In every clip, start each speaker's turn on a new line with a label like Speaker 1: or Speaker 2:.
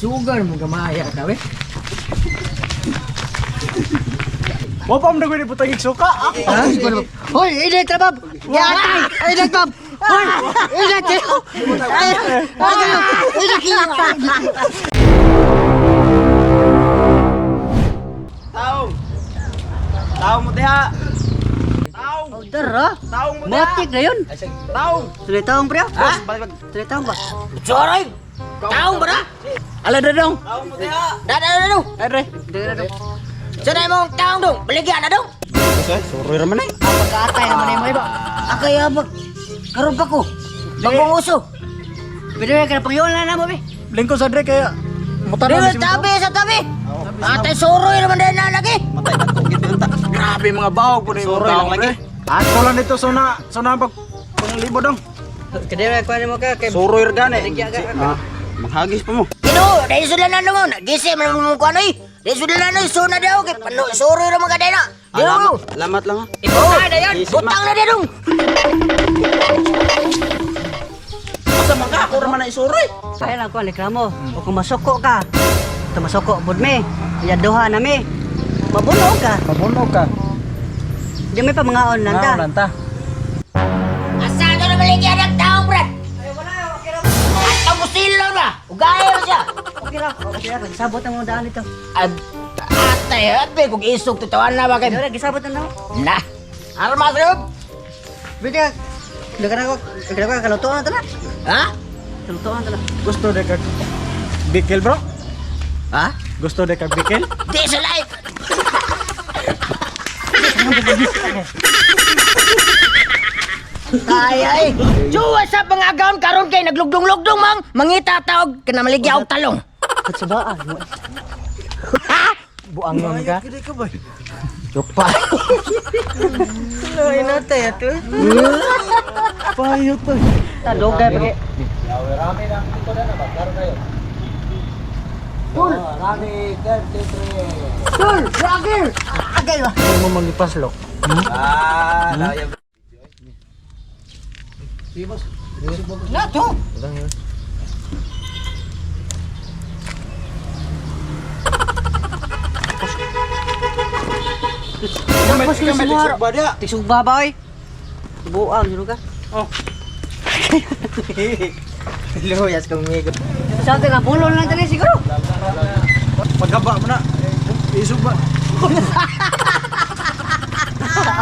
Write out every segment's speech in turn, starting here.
Speaker 1: Sugar mo gamaya ka we.
Speaker 2: Wa pa mo nagwini putang suka.
Speaker 1: Ha? Hoy, init ra bab. Yatay, init bab. Hoy, init. Ay, ay, init.
Speaker 2: Taong. Taong mo diha. Taong.
Speaker 1: Order ha?
Speaker 2: Taong mo diha.
Speaker 1: Matik na yun.
Speaker 2: Taong.
Speaker 1: Tuloy taong pre.
Speaker 2: Ha?
Speaker 1: Tuloy taong ba?
Speaker 3: Soroy! Taong ba na? Ala dong.
Speaker 2: Taong mo diha.
Speaker 3: Da da da dong.
Speaker 2: Ay,
Speaker 1: Dara dong.
Speaker 3: Sanay mong taong dong. Baligyan na dong.
Speaker 2: Suroy ra man eh.
Speaker 1: Pagkaatay naman na mo iba.
Speaker 3: Akay abag. Karon pa ko. Bagong uso.
Speaker 1: Pwede ka na pangyon na namo be.
Speaker 2: Lingkod sa dre kaya mutaran
Speaker 3: Dili tabi sa tabi. Atay soroy naman din na lagi.
Speaker 2: Grabe mga bawog po na yung taong lagi. Ako lang dito suna suna pag panglibo dong.
Speaker 1: Kadere ko nimo ka kay
Speaker 2: Suroy ra gani. Manghagis pa mo.
Speaker 3: Kino, dahil sila na nungon. Gisi man mo ko anoy. Dahil sila na noy suna daw kay pano soroy ra man ka na. Dili.
Speaker 2: Lamat lang ha.
Speaker 3: Ibutang na yan. Butang na dong.
Speaker 2: Asa man ka ako ra man na isuroy.
Speaker 1: Kaya lang ko reklamo. O kung masuko ka. Ito masuko bud me. Ya duha na me. Mabuno ka.
Speaker 2: Mabuno ka.
Speaker 1: Di may pamangaon lang ta.
Speaker 2: Naon ta.
Speaker 3: Asa to na baligyan ang taong brad? At ang busilo na. Ugay mo siya.
Speaker 1: Okay ra, okay ra. Gisabot ang mga daan ito.
Speaker 3: Atay, abi kung isog tutawan na ba kay.
Speaker 1: Dara gisabot ang daw.
Speaker 3: Na. Armas rob.
Speaker 1: Bida ko, daghan ko kalutoan na ta na.
Speaker 3: Ha?
Speaker 1: Kalutoan ta na.
Speaker 2: Gusto de kag bikil bro?
Speaker 3: Ha?
Speaker 2: Gusto de kag bikil?
Speaker 3: Di sa life. Ay ay. Juwa sa pangagaon karon kay naglugdong-lugdong mang mangita taog kinamaligya og talong.
Speaker 1: At sa baan.
Speaker 2: Buangon ka.
Speaker 3: Chupa.
Speaker 1: Ay natay ato.
Speaker 2: Payo to.
Speaker 1: Ta dogay pagi.
Speaker 3: Tul, Roger. Agay ba?
Speaker 2: Mo mangipaslok. Ah, laya.
Speaker 3: Na to.
Speaker 1: Tapos ko sa mga. Tigsugba ba oy? Buang jud ka.
Speaker 2: Oh.
Speaker 1: Luyas kong migo. Sa atin ang pulon lang tani siguro.
Speaker 2: Pagkaba mo na. Isog ba?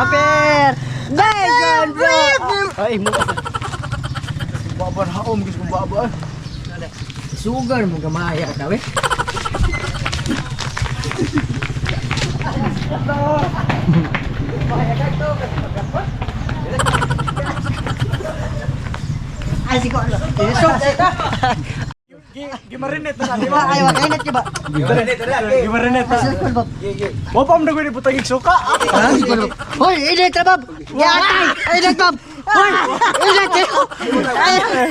Speaker 1: Aper. Bacon bro.
Speaker 2: Ay mo. Baba na haom gusto kong baba.
Speaker 1: Sugar mo gamaya ka we. Ay, siguro. Isog.
Speaker 2: Gimarinate na di ba?
Speaker 1: Ay, wag ka ba?
Speaker 2: Gimarinate na.
Speaker 1: Sa ba?
Speaker 2: Wa pa mo nagwini putang suka.
Speaker 1: Hoy, init ra bab. Yatay, init bab. Hoy, init. Ay, init.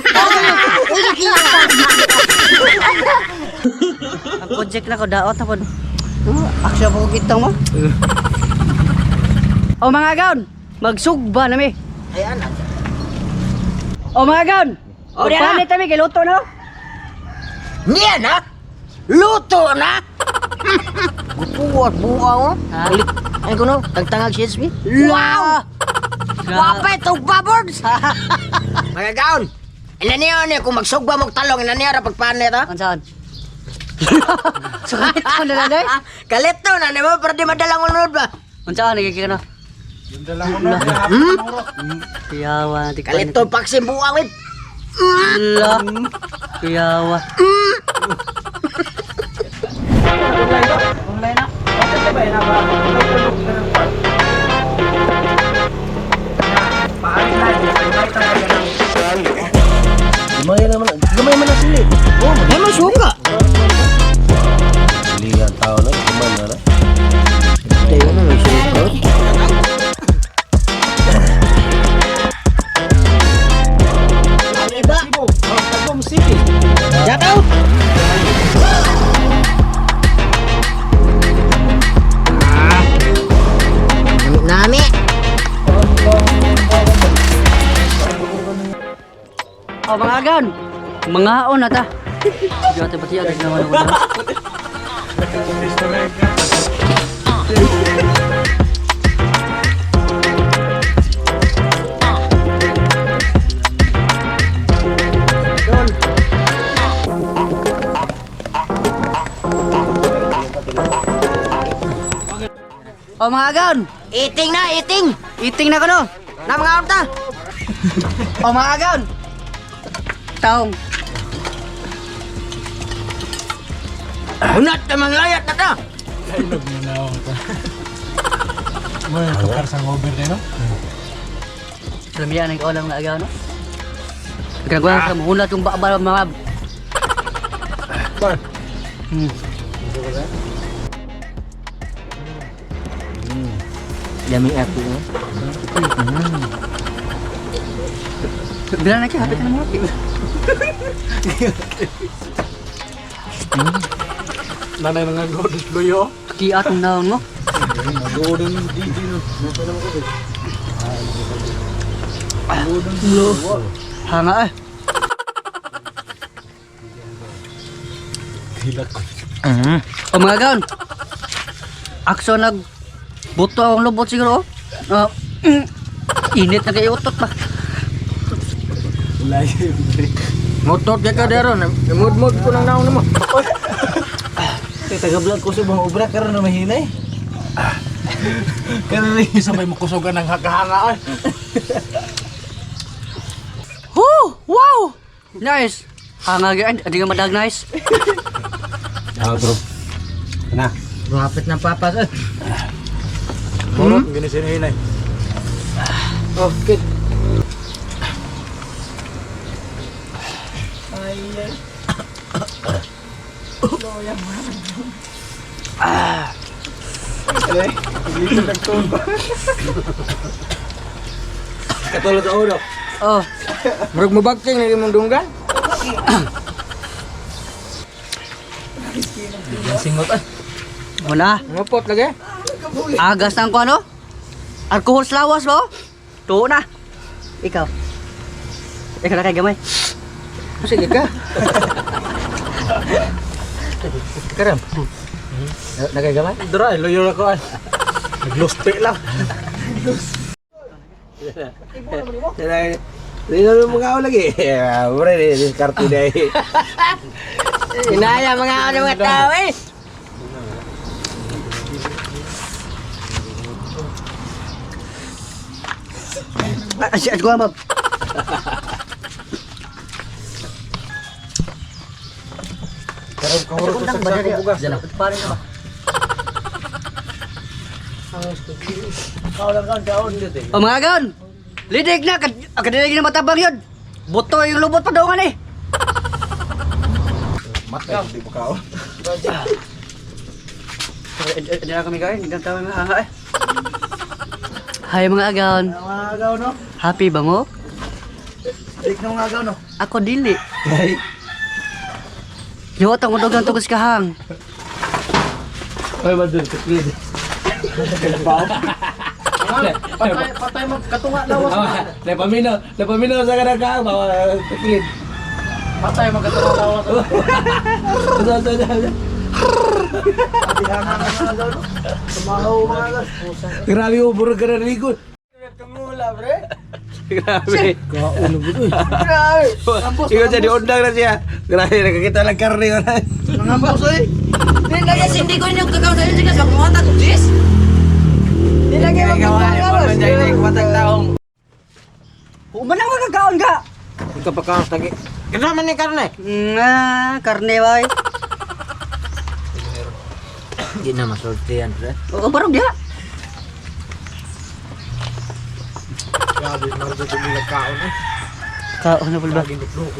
Speaker 1: Ang project na ko daot na pod. Aksya po kitang mo. O mga gaon, magsugba na mi.
Speaker 3: Ay ana.
Speaker 1: O mga gaon.
Speaker 3: O, di na.
Speaker 1: Paano kami kay luto na?
Speaker 3: Niya na. Luto na. Gupuwat buka oh.
Speaker 1: Ha?
Speaker 3: Ulit. Ay kuno, tagtangag siya. Wow! Wapay tugba birds. Mga gaon. Ina niyo ni kung magsugba mong talong ina niya ra pagpanit ha.
Speaker 1: Unsaon? Sakit ko na lang eh.
Speaker 3: Kalito na nimo pero di madalang unod ba.
Speaker 1: Unsaon nagiging ano?
Speaker 2: Hmm?
Speaker 1: Kuyawa, di ko
Speaker 3: Kalito paksim buang wit.
Speaker 1: La. Kuyawa.
Speaker 4: Gamay naman, gamay man na sili. Oh,
Speaker 3: Ay mo suka.
Speaker 4: sili nga ang tao na, gamay na na.
Speaker 3: Tayo na may suka. Ang iba.
Speaker 2: Tagum City.
Speaker 3: Shout out. Nami nami.
Speaker 1: O mga gaon, mga na ta. Sige, ate, pati agad naman ako na. O mga agaw,
Speaker 3: Eating na, eating.
Speaker 1: eating na ko no.
Speaker 3: Na mga ta.
Speaker 1: O mga agaw. Taong.
Speaker 3: Hunat ka mga layat na ta.
Speaker 1: Alam yan, ang kaulang mga agaw no. Ginagawa ka, mahunat yung baba mga.
Speaker 3: Lamig ako.
Speaker 1: Bila na siya, hapit na mga.
Speaker 2: Nanay mga godos luyo.
Speaker 1: Kiat ang naon mo.
Speaker 2: Golden DJ no.
Speaker 1: Hanga eh. O mga gaon. Akso nag buto akong lubot siguro. Oh. Ah, init na kayo utot pa.
Speaker 3: Motot ka dero, mud-mud ko nang naon mo.
Speaker 2: Kay taga-vlog ko sa bang obra karon na mahinay. Karon rin sa may makusogan ng hagahanga ay.
Speaker 1: Woo! Wow! Nice. Hanga gyud, adi nga madag nice.
Speaker 4: Ah, bro. Na.
Speaker 3: Lapit ng papas. Eh.
Speaker 2: Borot gini sinihinay.
Speaker 3: Oh, good.
Speaker 4: Katulad sa ulo.
Speaker 1: Oh,
Speaker 3: Murag mabagting lagi mong dunggan.
Speaker 2: Singot ay.
Speaker 1: wala.
Speaker 3: Ngupot lagi.
Speaker 1: Agas ng ko ano? Alkohol sa lawas ba? Oh? Tuo na. Ikaw. Ikaw na kay gamay.
Speaker 3: Sige ka. Karam. Nagagamay?
Speaker 2: Dra, luyo na ko ay. Nagluste lang.
Speaker 4: Dito mo mga lagi. Bre, diskarte dai.
Speaker 3: Inaya mga ano mga tao eh.
Speaker 1: Ah, si ko ma'am.
Speaker 2: Karon kahurot sa sako bugas.
Speaker 1: Pare na ba? O mga gaon, lidig na, kadilig na matabang yun. Buto yung lubot pa daw eh.
Speaker 2: Matay di ba kao?
Speaker 1: Hindi na kami kain, hindi na kami mahanga eh. Hi mga agaon.
Speaker 2: Mga agaw no.
Speaker 1: Happy ba mo?
Speaker 2: Dik na mga agaw no.
Speaker 1: Ako dili. Liwat ang undogan tugos kahang.
Speaker 4: Oy, madun tuklid.
Speaker 2: Patay patay mo katunga lawas.
Speaker 4: Napaminaw, napaminaw sa kanang ka, bawa tuklid.
Speaker 2: Patay mo katunga lawas.
Speaker 4: Sa sa sa.
Speaker 2: Tumahaw mga agaw.
Speaker 4: Grabe oh, burog ka na likod. Grabe.
Speaker 2: Kauno gud oy.
Speaker 4: Ikaw siya, diundang na siya. Grabe, nakakita lang karne ko na.
Speaker 2: Nangambos oy.
Speaker 1: Hindi ko inyo kakaw sa inyo kasi kumuha ko, Jis.
Speaker 3: Di lagi magkakawas.
Speaker 1: Human ang magkakaon ka.
Speaker 3: Ikaw pa kaos lagi. Kasama ni karne.
Speaker 1: Nga, karne bay.
Speaker 3: Di na masulti yan, pre.
Speaker 1: Oo, barong diha.
Speaker 2: Grabe marjo dumilag kaon eh.
Speaker 1: Kaon na pala ba?
Speaker 2: Laging nagluko.